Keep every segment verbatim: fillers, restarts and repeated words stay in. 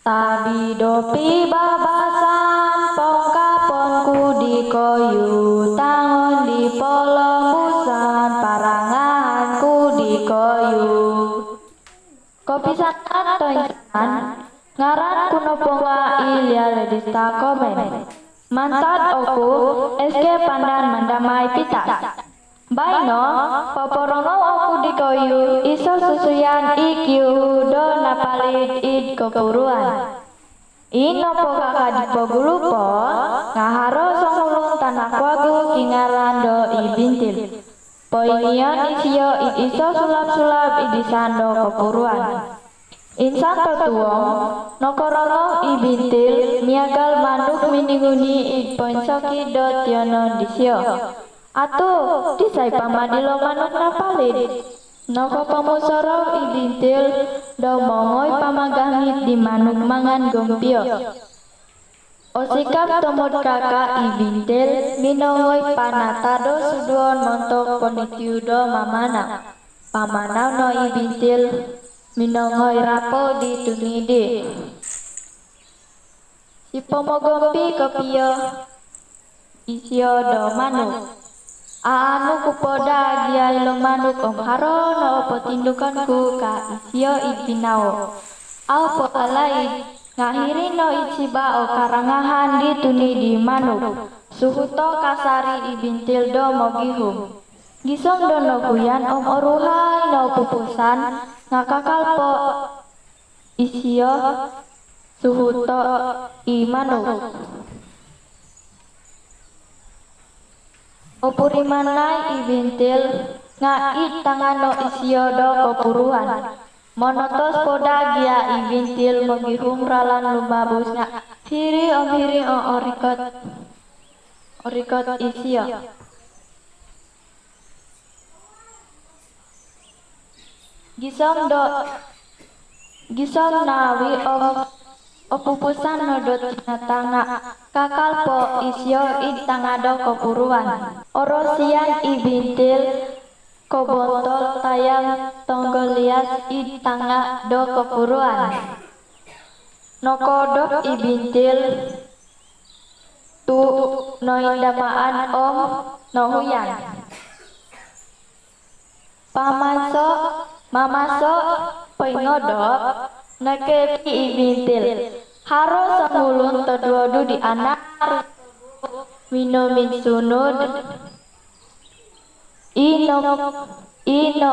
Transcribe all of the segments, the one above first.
Tabi do pibabasan, pongkapon ku dikoyu, tangon di polombusan, parangahan ku dikoyu. Kopisanangan toinsanan, ngaran ku nopo nga i Lia Ledista Komen. Mantad oku S K Pandan Mandamai Pitas. Baino, poporongou oku dikoyu iso susuyan i kiuhu do napalid id kopuruan. I nopo kaka di pogulu po, nga haro songulun tanak wagu kingaran do i Bintil. Poinion isio id iso sulap-sulap id disan do kopuruan. Insan totuong, nokorongou i Bintil miagal manuk mininguni id poinsokid do tionon disio. Atu, disai pama dilo manuk napalid. Nokopomusorou i Bintil do mongoi pamagangit di manuk mangan gompio. Osikap tomod kaka i Bintil minongoi panatado suduon montok ponitiu do mamanau. Pamanau no i Bintil minongoi rapou di tuni di. Sipomogompi kopio isio do manuk. Aanu ku po daa gia ilo manuk om haro no o potindukon ku ka isio id ginawo. Au po alaid, nga hiri no id siba o karangahan di tuni di manuk. Suhuto kasari i Bintil do mogihum. Gisom do nokuyan om oruhai no pupusan, nga kakal po isio suhuto i manuk. Opurimanai i Bintil nga id tanga no isio do kopuruan. Monotos po daa gia i Bintil mogihum ralan lumabus nga hiri om hiri o orikot, orikot isio. Gisom do, gisom nawi om opupusan no do tinatanga, kakal po isio id tanga do kopuruan. Orosian i Bintil kobontol tayam tonggolias id tanga do kopuruan. Nokodop i Bintil tu noindamaan om nohuyan. Pamaso, mamaso poingodop, nokopi i Bintil. Haro songulun toduodu di anak minuminsunud. Ino, ino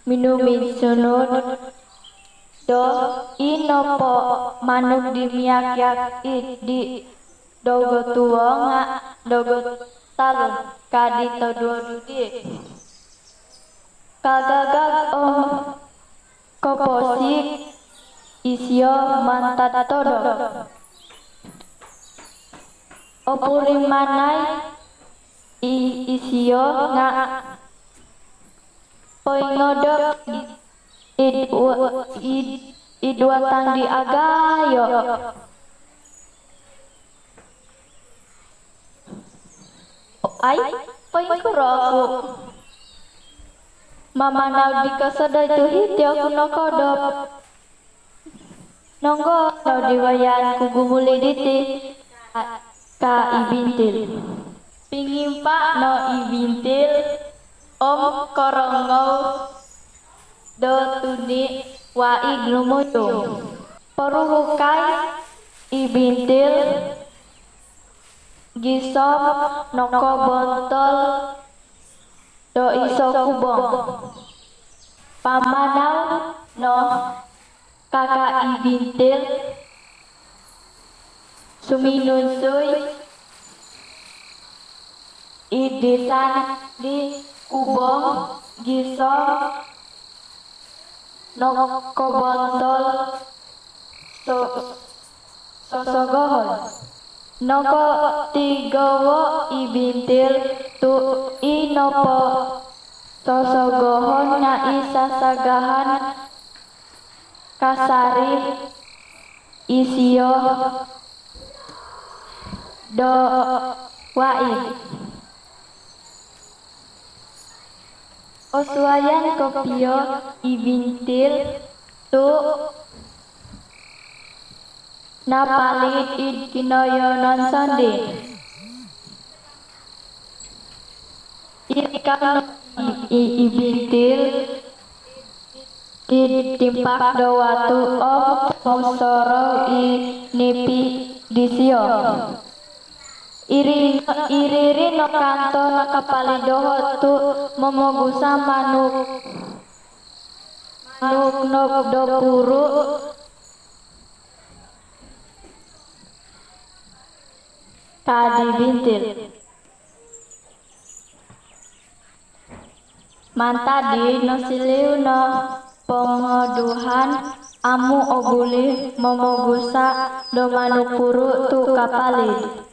minuminsunud do i nopo manuk di miakiak id di dogo tuo nga dogo talun ka di toduodu di. Kagagag om koposik isio mantad todop. Opurimanai i isio nga poingodop id, id, id, id watang di agayo. Ai, poingkuro oku mamanau di kosodoi tu hiti oku nokodop. Nonggo no di wayan ku gumuli diti, ka i Bintil. Pingimpa no i Bintil om korongou do tuni waig lumuyung. Poruhukai i Bintil gisom nokobontol do iso kubong. Pamanau no kaka i Bintil suminunsui id disan di kubong gisom nokobontol so, sosogohon. Nokotigowo i Bintil tu i nopo sosogohon nga i sasagahan kasari isio do waig. Osuayan kopio i Bintil tu' napalid id kinoyonon sondii'. Irikau no i, i, i Bintil id timpak do watu om pomusorou i nipi disio. Iri, iri no kanto nakapalid doho' tu' momogusa manuk, manuk nopo do puru', ka di Bintil. Mantad di nosiliu no pongoduhan, amu' obuli momogusa do manuk puru' tu' kapalid.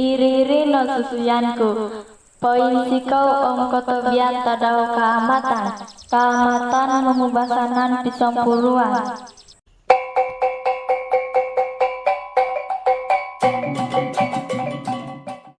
Iri-iri no susuyan ku, poinsikou om kotobian Tadau Kaamatan, Kaamatan Mongubasanan Pisompuruan.